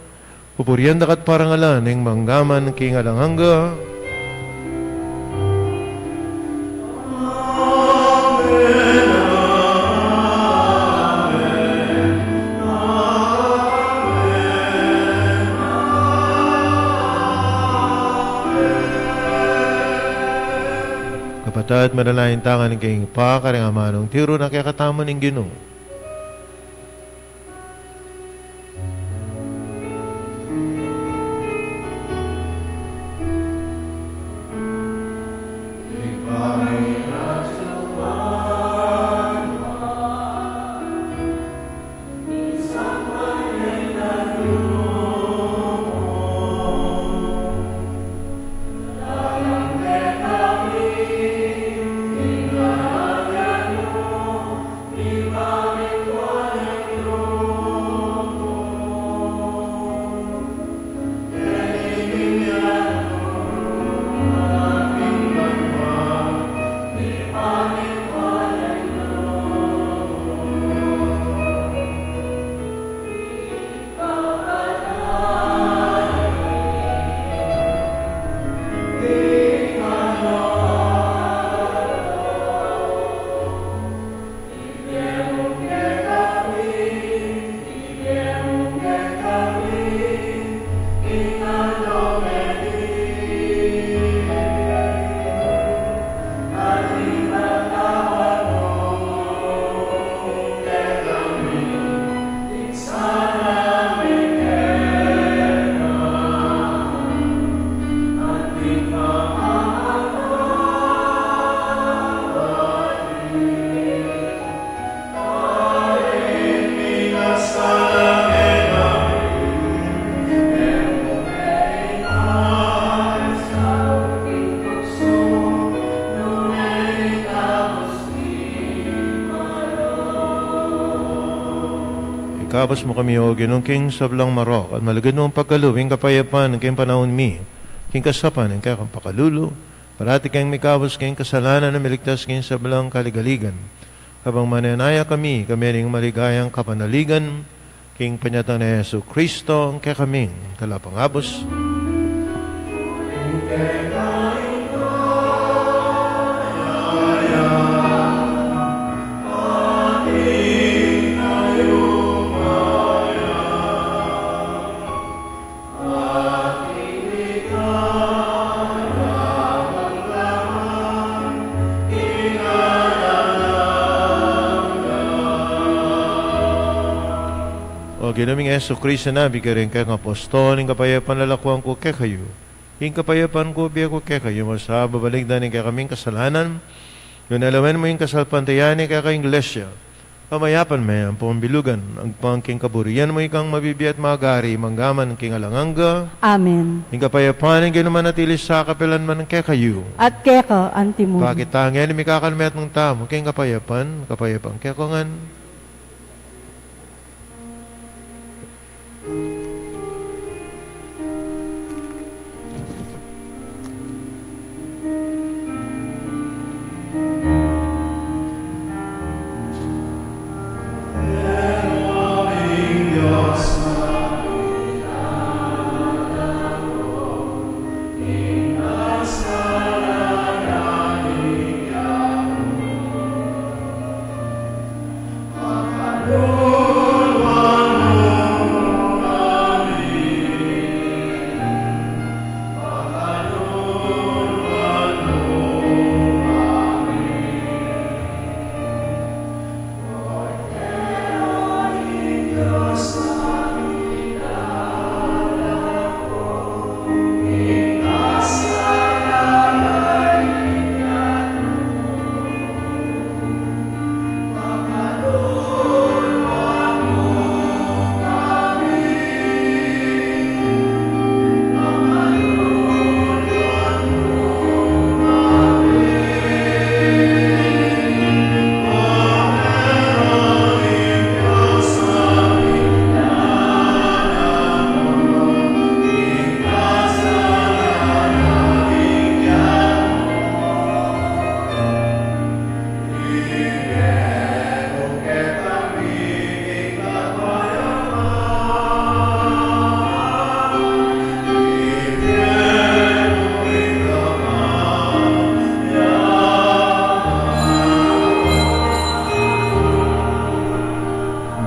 pupurian da ka at parangalan ning mangga man king alang angga. Kapatad, manalangin tamu ngan king pakaring amanung tiru na kekatamu ning Ginu. Ikabus mu kami, O Ginu, king sablang marok, at malugud mung pagkalub ing kapayapan king panaun mi, king kasapan ning kekang pakalulu, parati keng mikabus king kasalanan, at miligtas king sablang kaligaligan. Kabang manenaya kami, kami ning maligayang kapanaligan, king panyatang nang Jesucristo, a kekaming Talapangabus. O Ginu ming Jesucristo, a sinabi karing kekang apostol, ing kapayapan lalakuan ku kekayu, ing kapayapan ku bie ku kekayu. Masa babalikdan ing kekaming kasalanan, nune lawen mu ing kasalpantayanan ning kekang Iglesia, kamayapan me ampong bilugan, agpang king kaburian mu ikang mabibie at magari, mangga man king alang angga. Amen. Ing kapayapan ning Ginu manatili sa kapilan man kekayu. At keka antimu rin. Pakit tamu ngan ing mikakalmetung tamu king kapayapan, kapayapan kekongan.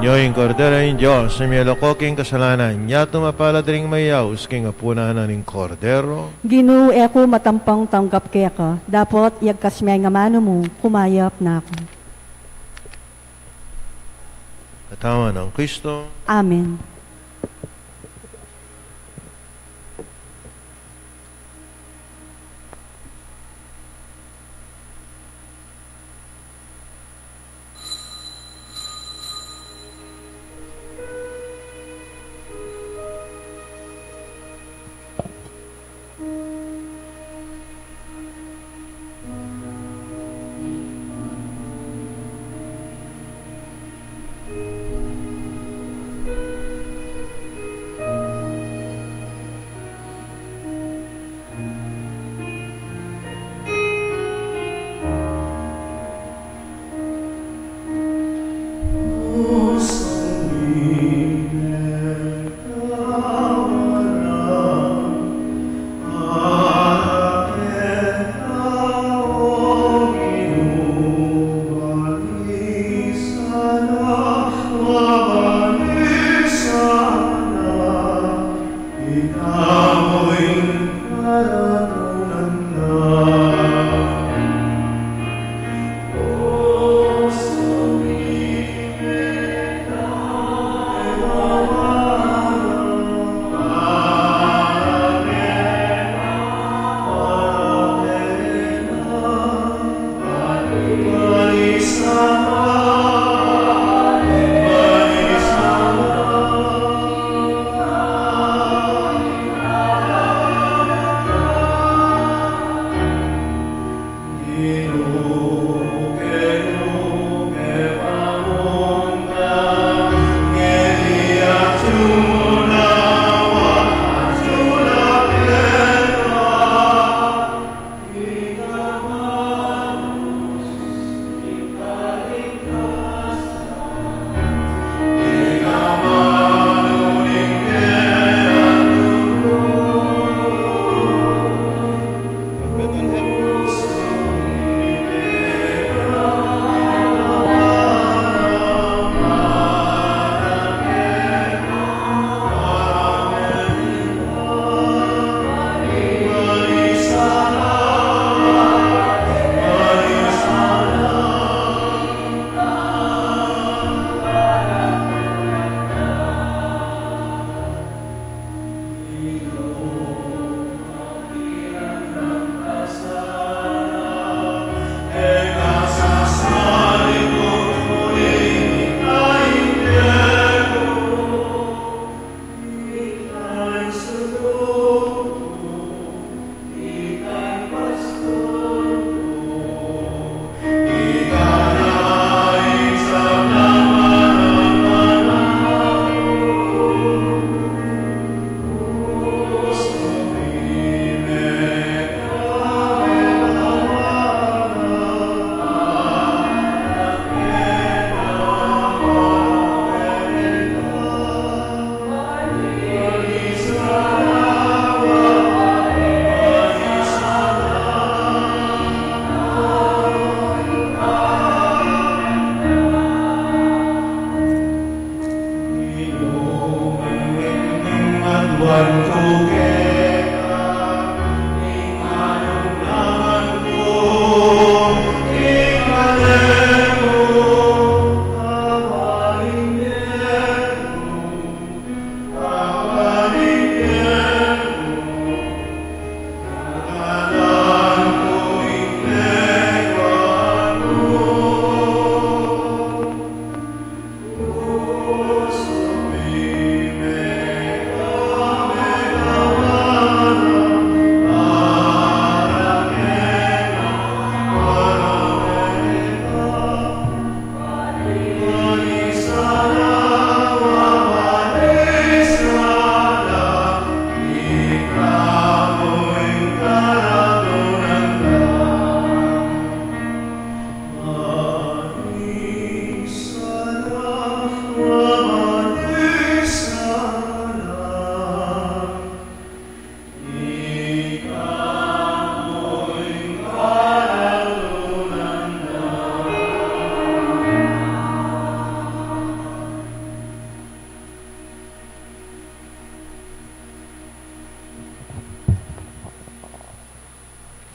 Ing Kordero ning Dios, a mialako king kasalanan. Yatu mapalad ding mayaus king apunan ning Kordero. Ginu, e ku matampang tanggap keka, dapot iyagkas me ing amanu mu, kumayap na ku. Katawan nang Kristo. Amen.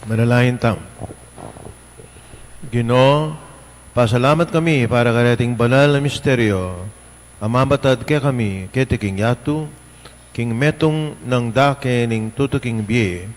Manalangin tamu. Ginu, pasalamat kami para kareting banal a misteryo a mamatad kekami keti king yatu, king metung nang dake ning tutuking bie.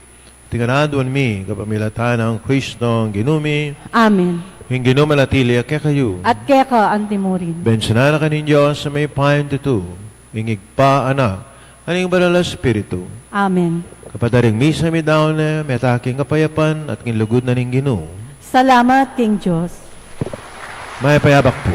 Iti ngan aduan mi kapamilatan nang Kristo Ginu mi. Amen. Ing Ginu manatili ya kekayu. At keka antimurin. Bendisyunan na kayu ning Dios a mayupayang tutu, ing Ibpa, Anak, at ing Banal a Espiritu. Amen. Kapatad, ing misa midaun ne, mete king kapayapan at king lugud na ning Ginu. Salamat king Dios. Mayap a abak pu.